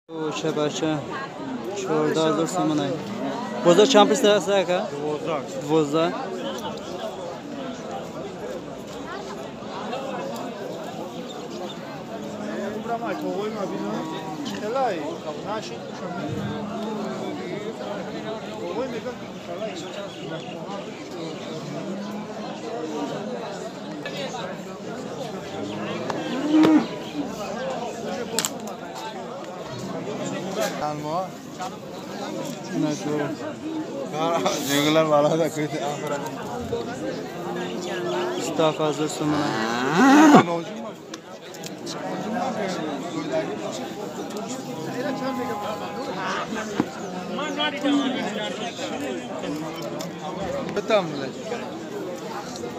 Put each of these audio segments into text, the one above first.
O'sha bacha 14,000 so'm. Bozor چند پرسته است آقا؟ 12. Mustafa so'm.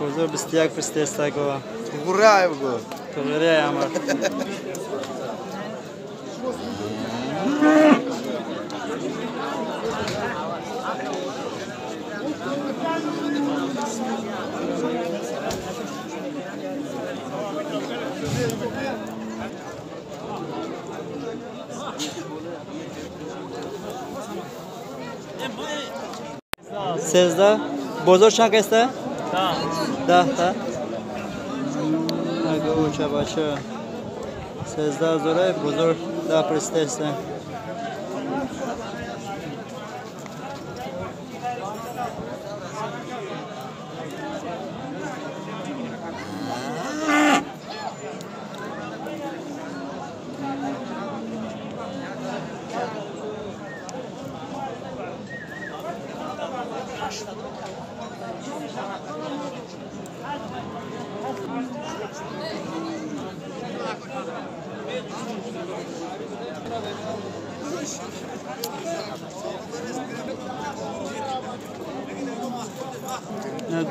Bozor 21 prstesta gova. To'g'ri amar. Sezda bozor چند قسته؟ 10 تا. اگه اوچه باشه 13,000 بozor 10 prstesta.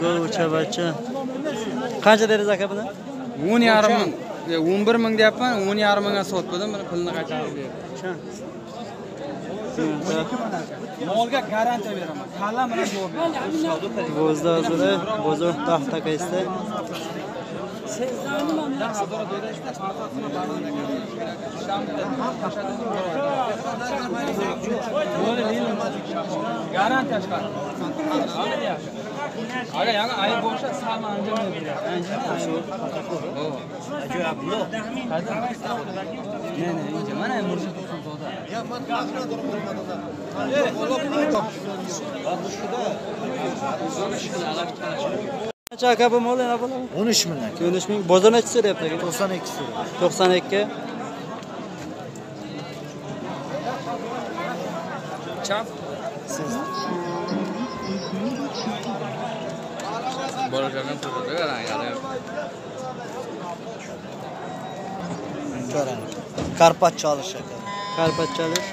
Go'cha bacha. Qancha dedingiz aka buni? 10,5 ming. 11 ming deyapman, 10,5 mingga sotdim, buni pulini qaytarib berdim. Molga garantiya beraman. Kalla bilan javob beraman. 12,000 bozor 10 taka esa. Garantiya chiqadi. Aga, yana ayib bo'lsa, salma anjam beradi. Ne, ne, ince. Mana Murshid Tursunzoda. Qancha aka bu mol yana bo'ladi? 13 ming aka. 13 ming. Bozor necha so'rayapti aka? 92 so'rayapti. 92. Chap. Siz. Karpat chalish aka. Karpat chalish.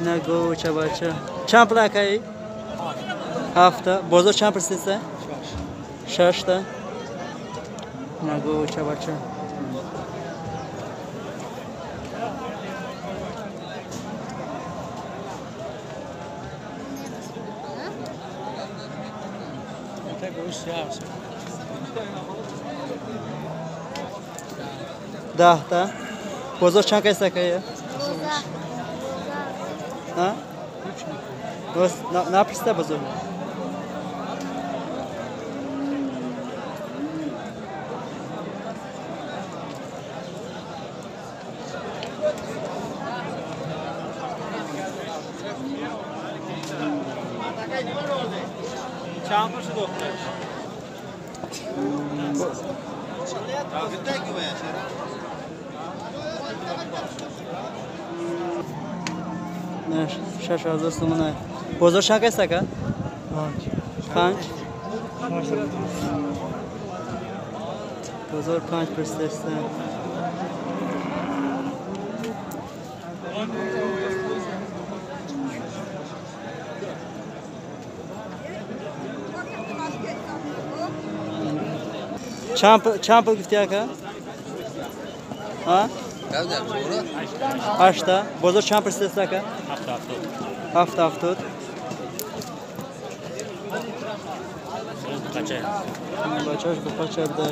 Nagocha bacha. Чанд pul aka? Hafta. Bozor чанд pul? 6 ta. Nagocha bacha. Dahta. Bozor чанд кайса aka? Ha? На prista bozor. Шаш ҳазор сомона. Бозор чанд кайса ака? 5. Бозор 5 prstesta. Чанд pul gufti aka? Ha? 8 ta. Bozor чанд prstesta aka? 7 70. Buqacha. Bachash buqacha буда.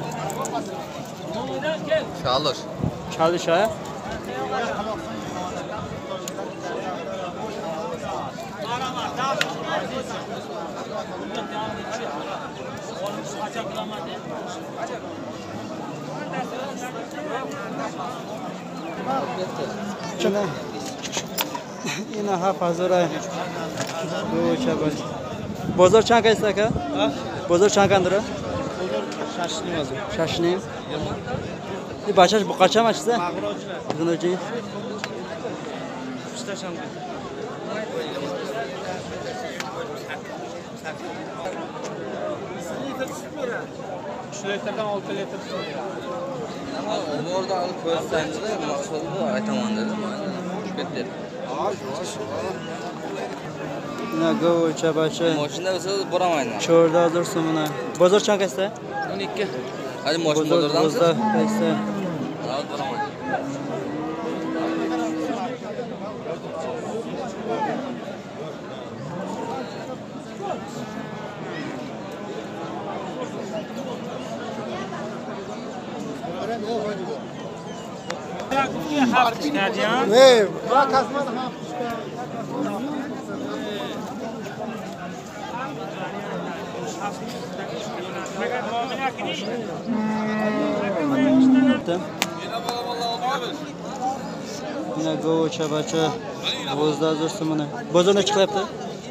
Chalish. Chalish, ha? Ина 7000. Бозор чанд кайст ака? Бозор чанд кандра? 6.5 hozir. 6.5. И бачаш буқача ма чиза? Ғиноҷи. Orada olib ko'rsangizda maqsad bu aytaman dedim. Ketdi. Ина говча бача. Mashina bo'lsa boramayman. 14000 сомона. Бозор чанд кайста? 12. Hadi mashina Бозор bozordamiz. 12 кайста. Hozir boraman. Ина говча бача 12000 сомона. Бозор necha qilyapti?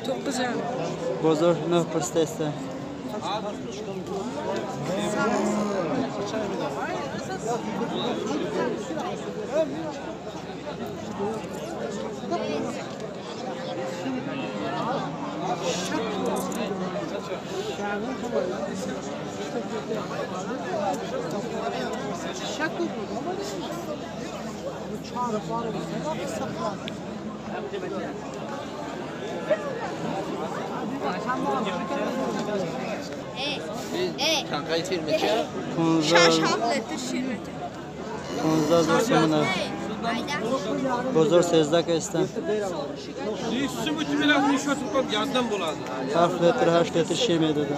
9.5. Бозор 9 пурсидааст. Şaş hafta şirmeti. 15000 сомона. Бозор 13 кайста. 7 литр 8 литр шир медодам.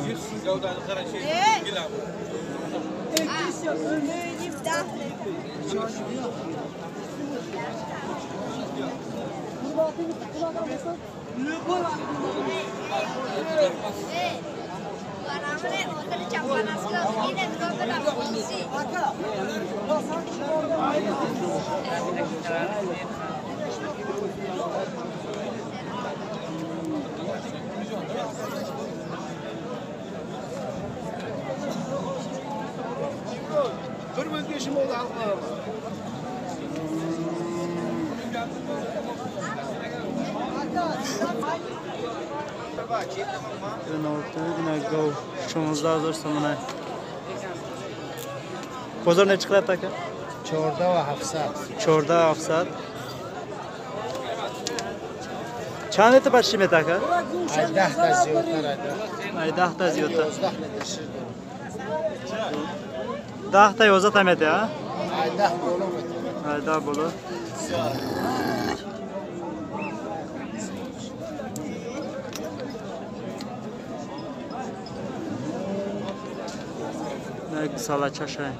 Ина гов 16000 сомона. Бозор necha qilyapti aka? 14700. 14700. Чанд литр бача шир медиҳад ака? 10 та зиёдтар. Ай 10 та зиёдтар. 11 литр шир дорад. 10 та 11 та медиҳад, Ай 10 боло медиҳад. Ай 10 боло. Як салачаша.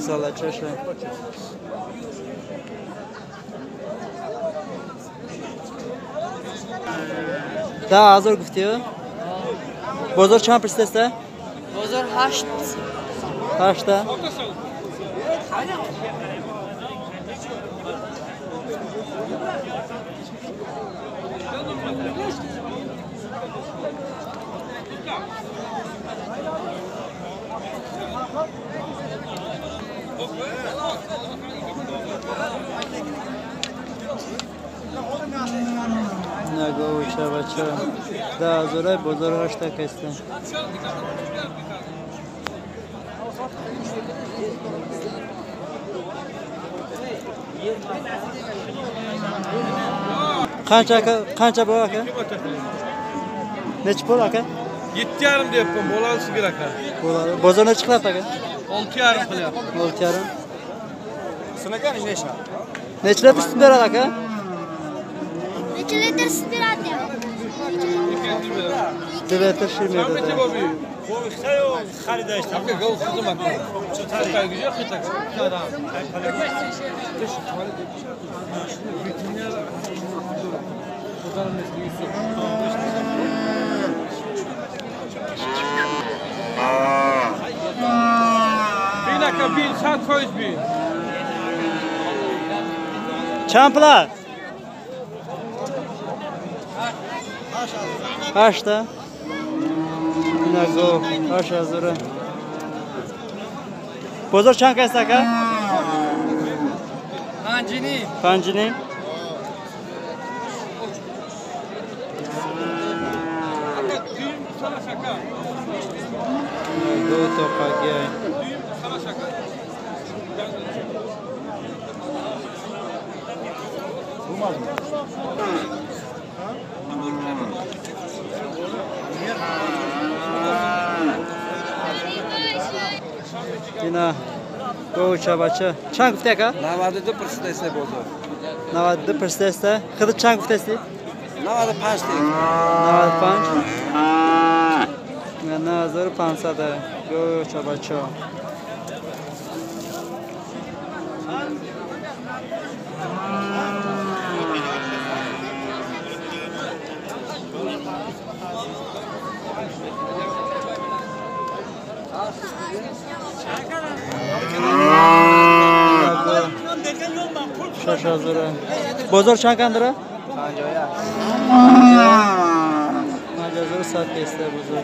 Салачаша. 10000 гуфтӣ? Бозор чанд пурсидааст? Бозор 8. 8 та? نگاه و بچه 10,000 بازار 8 تا کسته. Qancha aka? Qancha bu aka? Necha pul aka? 7,5 deyapman, bo'ladi sigir aka. Bo'ladi. Bozor necha qilyapti aka? 6,5 qilyapti. 6,5. Sunakan necha? Necha litr sut beradi aka? Necha litr sut beradi? 2 litr shir beradi. Bin aka, bin, 100% bin. Champlar. 8 Nago, 8,000. Bozor чанд каст ака? 5,5. 5,5. Nago toqaga. Ина говча бача. Чанд гуфти ака? 92 пурсидааст бозор. 92 пурсидааст. Худат чанд гуфтасти? 95 дейdi. 95. 9500 говча бача. 6,000. Bozor чанд кандира? 51. 51 кесте бозор.